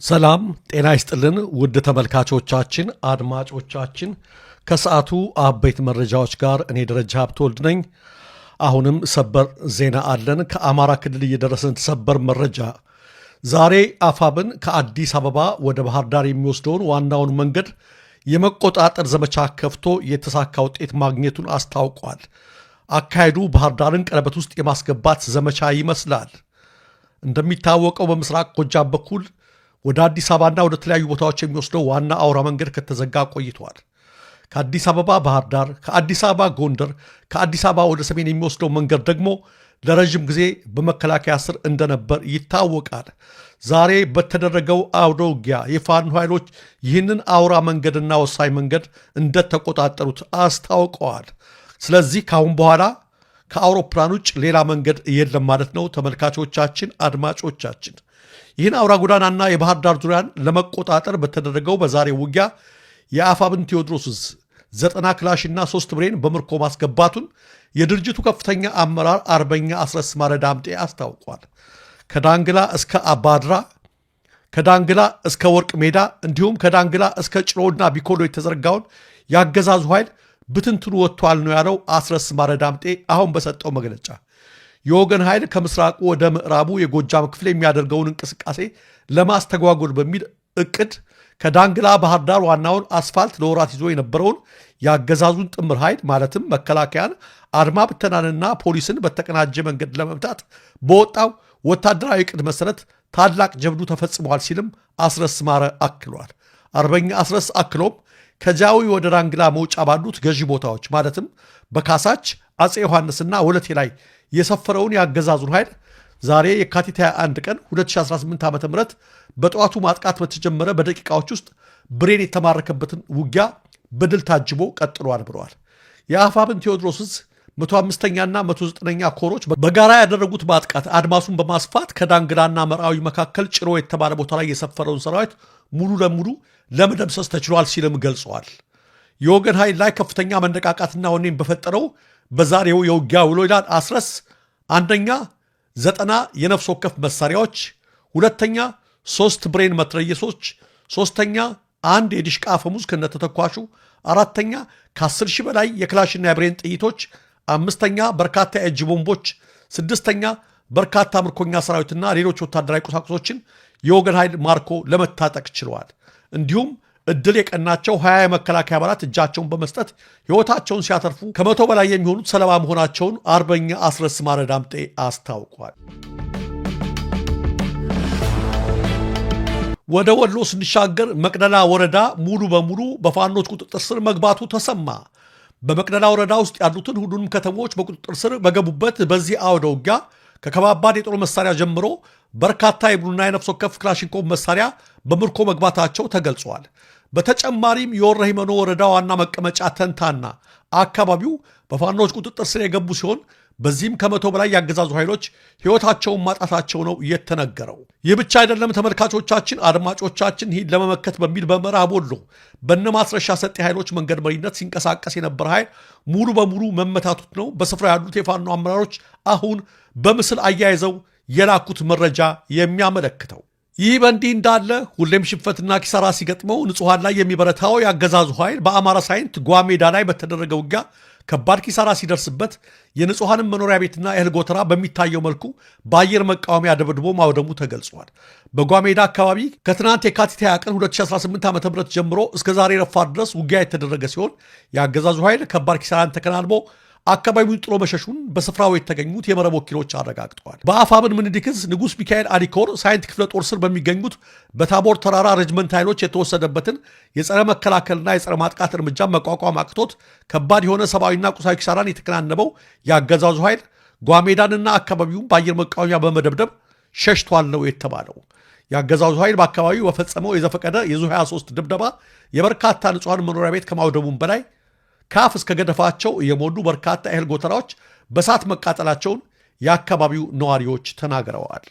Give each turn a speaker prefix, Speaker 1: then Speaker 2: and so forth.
Speaker 1: ሰላም ጤና ይስጥልን ውድ ተመልካቾቻችን፣ አድማጮቻችን፣ ከሰዓቱ አበይት መረጃዎች ጋር እኔ ደረጃ ሀብተወልድ ነኝ። አሁንም ሰበር ዜና አለን። ከአማራ ክልል እየደረሰን ሰበር መረጃ፣ ዛሬ አፋብን ከአዲስ አበባ ወደ ባህር ዳር የሚወስደውን ዋናውን መንገድ የመቆጣጠር ዘመቻ ከፍቶ የተሳካ ውጤት ማግኘቱን አስታውቋል። አካሄዱ ባህር ዳርን ቀለበት ውስጥ የማስገባት ዘመቻ ይመስላል። እንደሚታወቀው በምስራቅ ጎጃም በኩል ወደ አዲስ አበባና ወደ ተለያዩ ቦታዎች የሚወስደው ዋና አውራ መንገድ ከተዘጋ ቆይቷል። ከአዲስ አበባ ባህር ዳር፣ ከአዲስ አበባ ጎንደር፣ ከአዲስ አበባ ወደ ሰሜን የሚወስደው መንገድ ደግሞ ለረዥም ጊዜ በመከላከያ ስር እንደነበር ይታወቃል። ዛሬ በተደረገው አውደ ውጊያ የፋኖ ኃይሎች ይህንን አውራ መንገድና ወሳኝ መንገድ እንደተቆጣጠሩት አስታውቀዋል። ስለዚህ ከአሁን በኋላ ከአውሮፕላን ውጭ ሌላ መንገድ የለም ማለት ነው። ተመልካቾቻችን፣ አድማጮቻችን፣ ይህን አውራ ጎዳናና የባህር ዳር ዙሪያን ለመቆጣጠር በተደረገው በዛሬ ውጊያ የአፋብን ቴዎድሮስ 90 ክላሽና 3 ብሬን በምርኮ ማስገባቱን የድርጅቱ ከፍተኛ አመራር አርበኛ አስረስ ማረ ዳምጤ አስታውቋል። ከዳንግላ እስከ አባድራ፣ ከዳንግላ እስከ ወርቅ ሜዳ እንዲሁም ከዳንግላ እስከ ጭሮና ቢኮሎ የተዘረጋውን የአገዛዙ ኃይል ብትንትኑ ወጥቷል ነው ያለው አስረስ ማረ ዳምጤ አሁን በሰጠው መግለጫ። የወገን ኃይል ከምስራቁ ወደ ምዕራቡ የጎጃም ክፍል የሚያደርገውን እንቅስቃሴ ለማስተጓጎል በሚል እቅድ ከዳንግላ ባህር ዳር ዋናውን አስፋልት ለወራት ይዞ የነበረውን የአገዛዙን ጥምር ኃይል ማለትም መከላከያን፣ አድማ ብተናንና ፖሊስን በተቀናጀ መንገድ ለመምታት በወጣው ወታደራዊ ዕቅድ መሰረት ታላቅ ጀብዱ ተፈጽሟል ሲልም አስረስ ማረ አክሏል። አርበኛ አስረስ አክሎም ከጃዊ ወደ ዳንግላ መውጫ ባሉት ገዢ ቦታዎች ማለትም በካሳች፣ አፄ ዮሐንስና ወለቴ ላይ የሰፈረውን የአገዛዙን ኃይል ዛሬ የካቲት 21 ቀን 2018 ዓ ም በጠዋቱ ማጥቃት በተጀመረ በደቂቃዎች ውስጥ ብሬን የተማረከበትን ውጊያ በድል ታጅቦ ቀጥሏል ብለዋል። የአፋብን ቴዎድሮስ ዕዝ 105ኛና 109ኛ ኮሮች በጋራ ያደረጉት ማጥቃት አድማሱን በማስፋት ከዳንግላና መርአዊ መካከል ጭሮ የተባለ ቦታ ላይ የሰፈረውን ሰራዊት ሙሉ ለሙሉ ለመደምሰስ ተችሏል ሲልም ገልጸዋል። የወገን ኃይል ላይ ከፍተኛ መነቃቃትና ወኔን በፈጠረው በዛሬው የውጊያ ውሎ ይላል አስረስ፣ አንደኛ 90 የነፍስ ወከፍ መሳሪያዎች፣ ሁለተኛ 3 ብሬን መትረየሶች፣ ሶስተኛ አንድ የዲሽቃ አፈሙዝ ከነተተኳሹ፣ አራተኛ ከ10 ሺህ በላይ የክላሽና የብሬን ጥይቶች፣ አምስተኛ በርካታ የእጅ ቦምቦች፣ ስድስተኛ በርካታ ምርኮኛ ሰራዊትና ሌሎች ወታደራዊ ቁሳቁሶችን የወገን ኃይል ማርኮ ለመታጠቅ ችለዋል። እንዲሁም እድል የቀናቸው 20 የመከላከያ አባላት እጃቸውን በመስጠት ሕይወታቸውን ሲያተርፉ ከ100 በላይ የሚሆኑት ሰለባ መሆናቸውን አርበኛ አስረስ ማረ ዳምጤ አስታውቋል። ወደ ወሎ ስንሻገር መቅደላ ወረዳ ሙሉ በሙሉ በፋኖች ቁጥጥር ስር መግባቱ ተሰማ። በመቅደላ ወረዳ ውስጥ ያሉትን ሁሉንም ከተሞች በቁጥጥር ስር በገቡበት በዚህ አውደ ውጊያ ከከባባድ የጦር መሳሪያ ጀምሮ በርካታ የቡድንና የነፍስ ወከፍ ክላሽንኮቭ መሳሪያ በምርኮ መግባታቸው ተገልጿል። በተጨማሪም የወረሂመኖ ወረዳ ዋና መቀመጫ ተንታና አካባቢው በፋኖች ቁጥጥር ስር የገቡ ሲሆን በዚህም ከ100 በላይ ያገዛዙ ኃይሎች ሕይወታቸውን ማጣታቸው ነው የተነገረው። ይህ ብቻ አይደለም ተመልካቾቻችን፣ አድማጮቻችን፣ ይህን ለመመከት በሚል በምዕራብ ወሎ በነማስረሻ ሰጤ ኃይሎች መንገድ መሪነት ሲንቀሳቀስ የነበረ ኃይል ሙሉ በሙሉ መመታቱት ነው በስፍራ ያሉት የፋኖ አመራሮች አሁን በምስል አያይዘው የላኩት መረጃ የሚያመለክተው። ይህ በእንዲህ እንዳለ ሁሌም ሽንፈትና ኪሳራ ሲገጥመው ንጹሐን ላይ የሚበረታው የአገዛዙ ኃይል በአማራ ሳይንት ጓሜዳ ላይ በተደረገ ውጊያ ከባድ ኪሳራ ሲደርስበት የንጹሐንን መኖሪያ ቤትና የእህል ጎተራ በሚታየው መልኩ በአየር መቃወሚያ ደብድቦ ማውደሙ ተገልጿል። በጓሜዳ አካባቢ ከትናንት የካቲት 20 ቀን 2018 ዓ ም ጀምሮ እስከ ዛሬ ረፋድ ድረስ ውጊያ የተደረገ ሲሆን የአገዛዙ ኃይል ከባድ ኪሳራን ተከናንቦ አካባቢውን ጥሎ መሸሹን በስፍራው የተገኙት የመረብ ወኪሎች አረጋግጠዋል። በአፋብን ምኒልክ ዕዝ ንጉሥ ሚካኤል አሊኮር ሳይንት ክፍለ ጦር ስር በሚገኙት በታቦር ተራራ ሬጅመንት ኃይሎች የተወሰደበትን የጸረ መከላከልና የጸረ ማጥቃት እርምጃ መቋቋም አቅቶት ከባድ የሆነ ሰብአዊና ቁሳዊ ኪሳራን የተከናነበው የአገዛዙ ኃይል ጓሜዳንና አካባቢውን በአየር መቃወሚያ በመደብደብ ሸሽቷል ነው የተባለው። የአገዛዙ ኃይል በአካባቢው በፈጸመው የዘፈቀደ የዙ 23 ድብደባ የበርካታ ንጹሐን መኖሪያ ቤት ከማውደሙም በላይ ከአፍ እስከ ገደፋቸው የሞሉ በርካታ የእህል ጎተራዎች በእሳት መቃጠላቸውን የአካባቢው ነዋሪዎች ተናግረዋል።